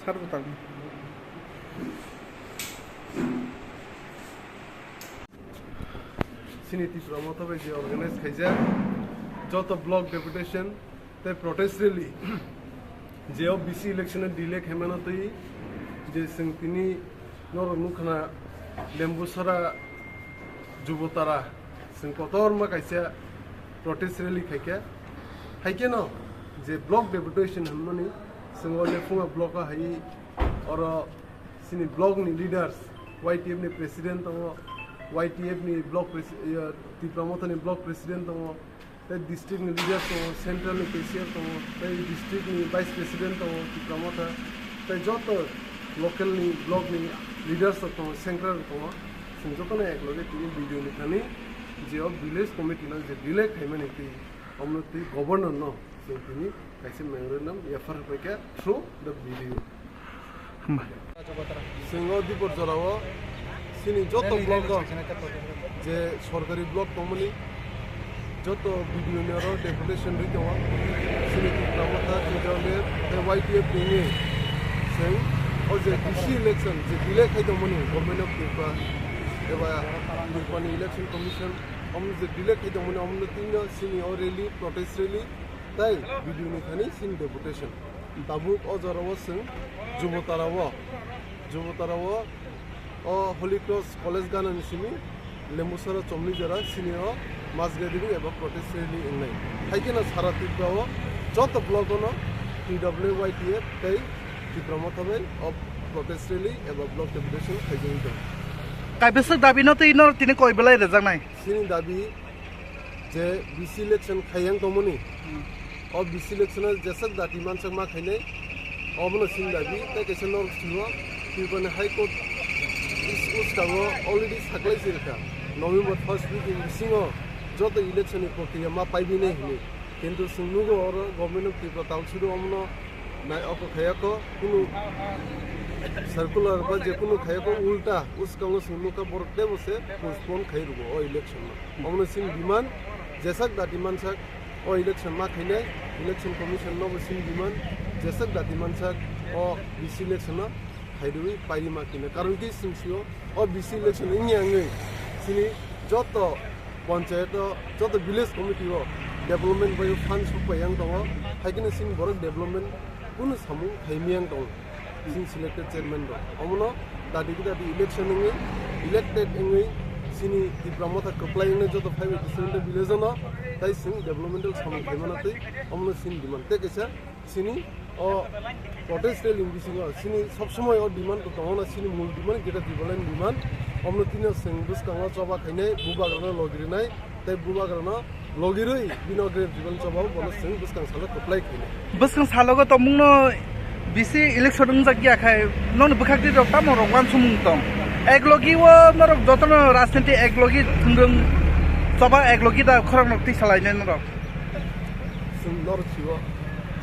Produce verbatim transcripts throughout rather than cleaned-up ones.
Sar bwtang. Chini Tipra Motha bai je organize khaijak joto block deputation tei protest rally, je o B C election delay khaimano twi je chwng tini norok nukha na Lembusara Jubotara chwng kotorma kaisa protest rally khaikha. Haikhe no je block deputation hwnmani chwng o Lephunga block o hai oro chini block ni leaders, Y T F ni president tongo, Y T F ni block presi-, iya, Tipra Motha ni block president tongo, tei district ni leaders tongo, central ni cashier tongo, tei district ni vice president tongo, Tipra Motha, tei joto local ni block ni leaders rok tongo, central rok tongo. Chwng jotono ek loge tini video ni thani je o village committee no je delay khaimani twi, omno twi governor no chwng tini kaisa memorandum F R paikha through the video. Hamba. Chwng o Dipor jorao chini joto block o je sorkari block tongmani joto B D O ni oro deputation rwi tongo. Chini Tipra Motha, T W F tei Y T F ni wngwi chwng o je B C election je delay khai tongmani Government of Tripura eba Tripura ni Election Commission omo je delay khai tongmani omo twi no chini o rally, protest rally tei B D O ni thani chini deputation. Tabuk o jorao chwng Jubotara o, Jubotara o, o Holy Cross College ganani simi Lembusara chomni jora chini o mass gathering eba protest rally wngnai. Haikhe no sara Tripura o joto block o no T W Y T F tei Tipra Motha bai o protest rally eba block deputation khaijagwi tongo. Kaibwswk dabi no twi no tini koi belai rwjaknai? Chini dabi je B C election khaiyang tongmani, hmm, o B C election o jeswk dati mansak ma khainai, obono chini dabi. Tei kaisa norok sio Tripura ni High Court is-, uskango already saklai si rwkha, November first week ni bisingo joto election ni prokriya ma paibinai hinwi. Kintu chwng nugo oro Government of Tripura Council o omono nai oko khayako, kunu circular ba je kunu khayako, ulta uskango chwng nukha borok teibo se postpone khai rwgo o election no. Omono chini demand, jeswk dati mansak o election ma khainai, Election Commission nobo chini demand, jeswk dati mansak o B C election no khairwi pairima kina. Karon ki chwng sio o B C election wngya wngwi chini joto panchayat o, joto village committee o development bai fund sokpai yang tongo, hai khe chini borok development kunu samung khaimya yang tongo. Chini selected chairman rok omono dati khe dati election wngwi, elected wngwi chini Tipra Motha kwplai wngwi joto five eighty seven ta village o no tai chwng developmental samung khaimano twi omono chini demand tei kaisa chini o protest rally ni bisingo chini sob somoi o demand to tongo na, chini mul demand, Greater Tipraland demand. Omno tini chwng bwskango choba khainai, bubagrano logirinai, tei bubagrano logirwi bini o Greater Tipraland choba bono chwng bwskang salo kwplai khainai. Bwskang salogo tongmungno B C election wngjak ya khai, nokni bwkhak twi rok tamo rok wansukmung tong. Eklogi o norok jotono rajniti eklogi thwngwng choba eklogi da khorang rok twi salainai norok. Chwng norok sio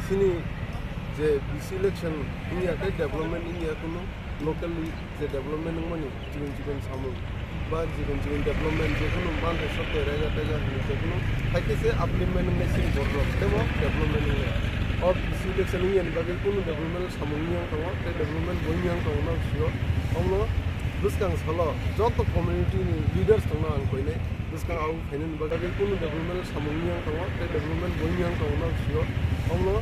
chini je B C election wngya khe development wngya kunu local ni je development wngmani chikon chikon samung ba chikon chikon development je kunu manthai software rega tega hinwi je kunu hai khe se upliftment wngnai chini borok rok tebo development wngnai. O B C election wngya ni bagwi kunu development samung wngya tongo tei development bo wngya tongo norok sio. Omo bwskang salo joto community ni leaders tongno ang koinai. Bwskang au khainani bagwi kunu development samung wngya tongo, tei development bo wngya tongo, no sio. Omo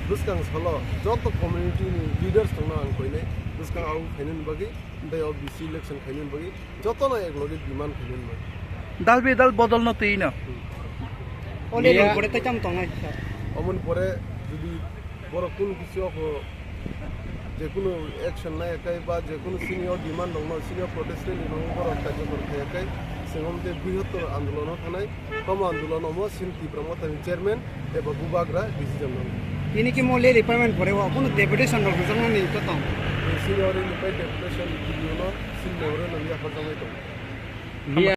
bwskang salo joto community ni leaders tongno ang koinai, bwskang au khainani bagwi, tei o B C election khainani bagwi jotono ekloge demand khainani bagwi. Dal bedal bodol no twi no. Hmm. Already pore tei tamo tongnai, sir. Omoni pore jodi borok kunu kisi oko je kunu action naiyakhai ba je kunu senior demand rokno, senior protest rally rokno borok kaijak rok khaiyakhai, chwng omo tei bwrihottor andolono thanai. Tomo andolono omo chini Tipra Mothani chairman eba bubagra decision nango. Tini khe mo rally payment pore o kunu deputation rok rwjaknani to tong? Chini o rally pai deputation video no chini memorandum yapharjaknai tongo.